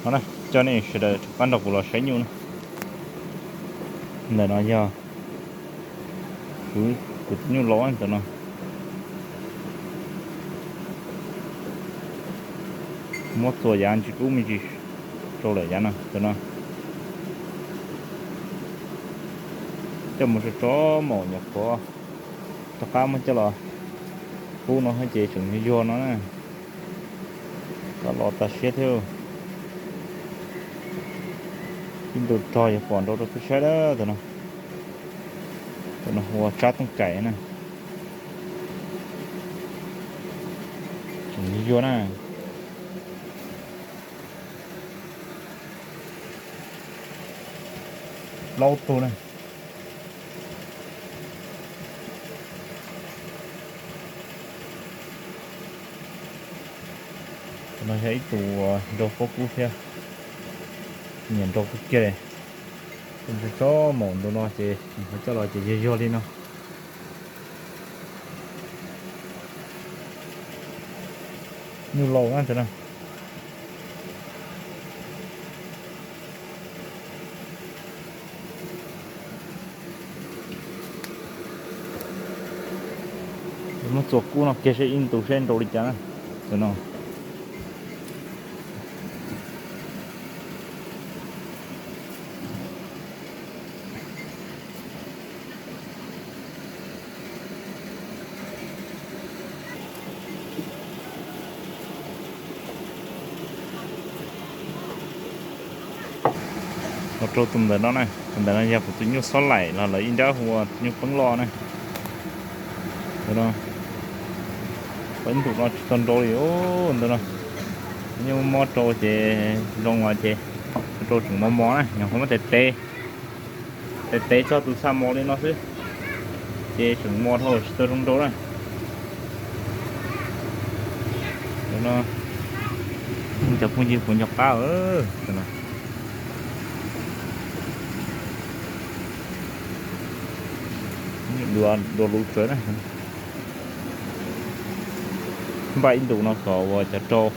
No na, coj nej sawv daws rov qab nrog kuv los saib nyuj na. Ntawm no yog kuv, kuv tus nyuj laus ntawm no. Muab txuas yav ntsis kub me ntsis rau lawm yav no ntawm no. Coj mus tso tso maum nyuam qhuav rov qab muab coj los pub no ces tseem yuag yuag no na. Qab los tas siab thiab. Ib ntus rog yog pom nrau rau peb saib dab tus no. Tus no hu ua tsab tooj kaim na. Tseem yuag yuag na. Plaub tug na. Tus no yog ib tug nrau pob kub thiab, nyiam nrau kawg kiag li. Tso tso maum ntu no ces tseem coj los ces yuag yuag li no. Nyuj laus na tus no. Muab txuas kub no kiag saib ib ntus saib nrau li cas na. Tus no. Los rau tus ntawm no na, tus ntawm no yog kuv tus nyuj xob laim los lawv ib nrab hu ua tus nyuj peeb loj na. Tus no, ib ntus no tsis tau nrau li ntawm no. Nyuj mob rau ces zoo los ces rau tseem mos mos na, nyuam qhuav muab tes tev, tes tev txog tus txha mos li no xwb, ces tseem mos dhau tsis tau zoo nrau na. Tus no, cov phooj ywg puas nco qab? Dua lub tsawv na. Npaj ib ntus no kom ua cov rau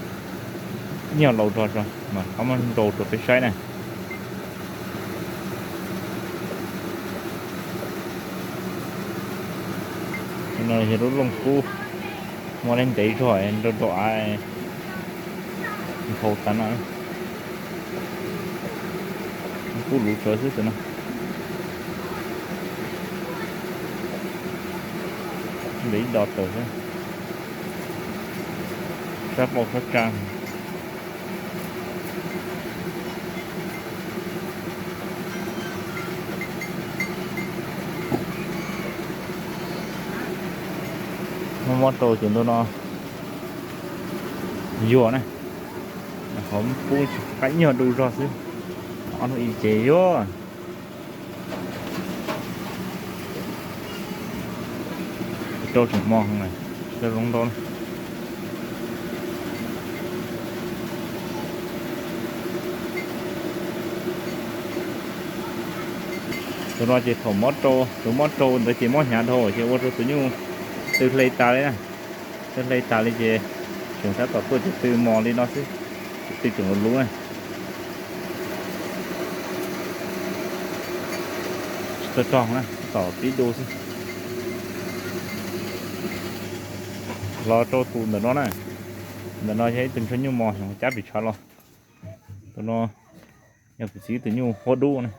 nyiaj laus rog tso mas qab muab nrau rau peb saib na. No yog lub looj kub, muab ntev zog nrau nrau av nphau tas no. Kub luv tsawv xwb tus no. Ntawm ib do tawm xwb. Sab pauj sab tsa. Muab mob rau ces ntu no yuag na. Qhov pub qab nyuag du zog xwb, ob hnub ib ces yuag. Rau tseem mos, tsis tau zoo nrau na. Tus no ces thaum mob rau, tus mob rau ntawd ces mob hnyav dhau ces ua rau tus nyuj tw hle tas li na. Tw hle tas li ces tseem tab tom tuaj ces tw mos li no xwb, tw tseem luv luv na. Tsis tau rog na, tab tom pib du xwb. Los rau tus ntawm no na, ntawm no yog ib tug ntsuag nyuj mos xyoo cab pis tshav los. Tus no yog kuv txiv tus nyuj huab dub na,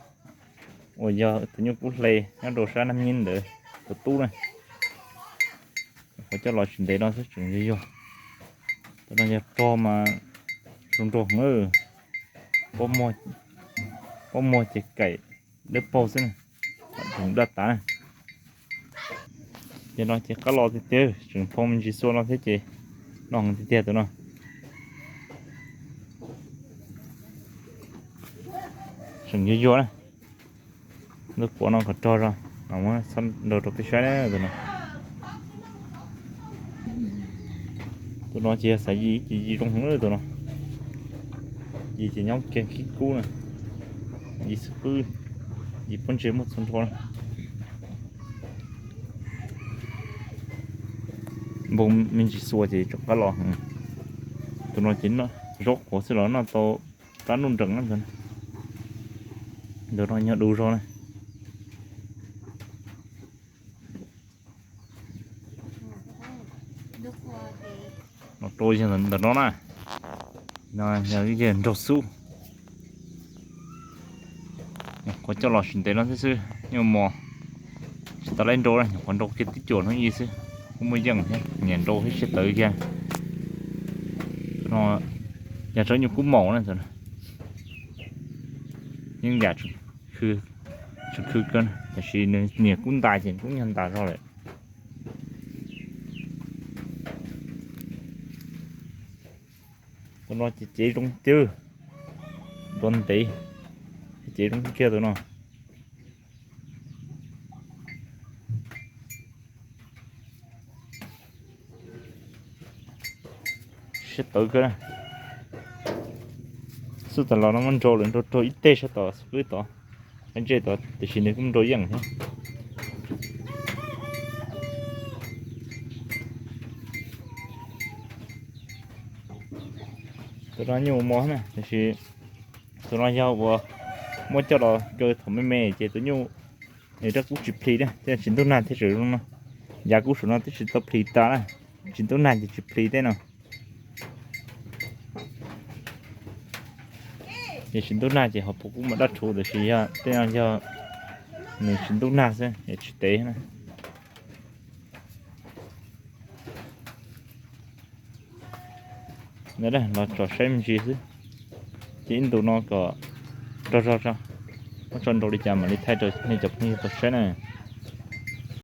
uas yog tus nyuj kub hle nyob rau sab Nab Nyib ntawd tus tub na. Qhov coj los tsis ntev no xwb tseem yuag yuag. Tus no yog rog mas zoo nraug heev, pob muag ces kaim dawb paug xwb na, tseem daj tav na. Ces no ces qab los tiag tiag, tseem phoo me ntsis xua no thiab ces no heev tiag tiag tus no. Tseem yuag yuag na. Ntuj puav no kom rog zog, muab txhob nrau rau peb saib na tus no. Tus no ces yog xav yis ces yis zoo heev tus no. Yis ces nyob kiag khib kub na, yis xwb qwb, yis pob ntseg muaj txhua nrho na. Npoo me ntsis xua ces tseem qab los heev. Tus no ces zaub qhuav xwb los noj tau plab nruj nreem na. Ntawm no nyob du zog na. Los rau yog ntawm no na, no yog ib yam nraug xub. Nyuam qhuav coj los tsis ntev no thiab xwb, nyuj mos tsis tau laib nrau, nyuam qhuav nrau kiag tib cuam hnub ib xwb, kuj muaj yeej thiab, nyiam nrau thiab siab tawv kiag. No yog tsob nyuj kub maum na, yeej yam tseem khw kawg, tab sis nws niam kub ntais ces kub nyuag ntas zog lawm. Tus no ces cev zoo tiag, nrau ntev, cev zoo kiag tus no. Siab tawv kawg. Xub tas los no muab nrau lawm, nrau raug ib teg sab tod, xub qwb tod, qab ntsej tod, tiam sis nws kuj nrau yeej thiab. Tus no nyuj mos na, tiam sis tus no yog uas muab coj los kaw thaum me me ces tus nyuj nws rab kub tsis plhis na, tej tsis ntub nag thiab tseem zoo no. Yav kub saum no twb tsis tau plhis tas na, tsis ntub nag ces tsis plhis tej no. Ces tsis ntub nag ces ho puas kub mam dab rhuv, tiam sis yog tej no yog nws tsis ntub nag xwb es tsis tev na. Los tso saib me ntsis xwb, ces ib ntus no kom nrog zog tso, muab tso nrau li cas mam li thaij rau nej cov phooj ywg tau saib na.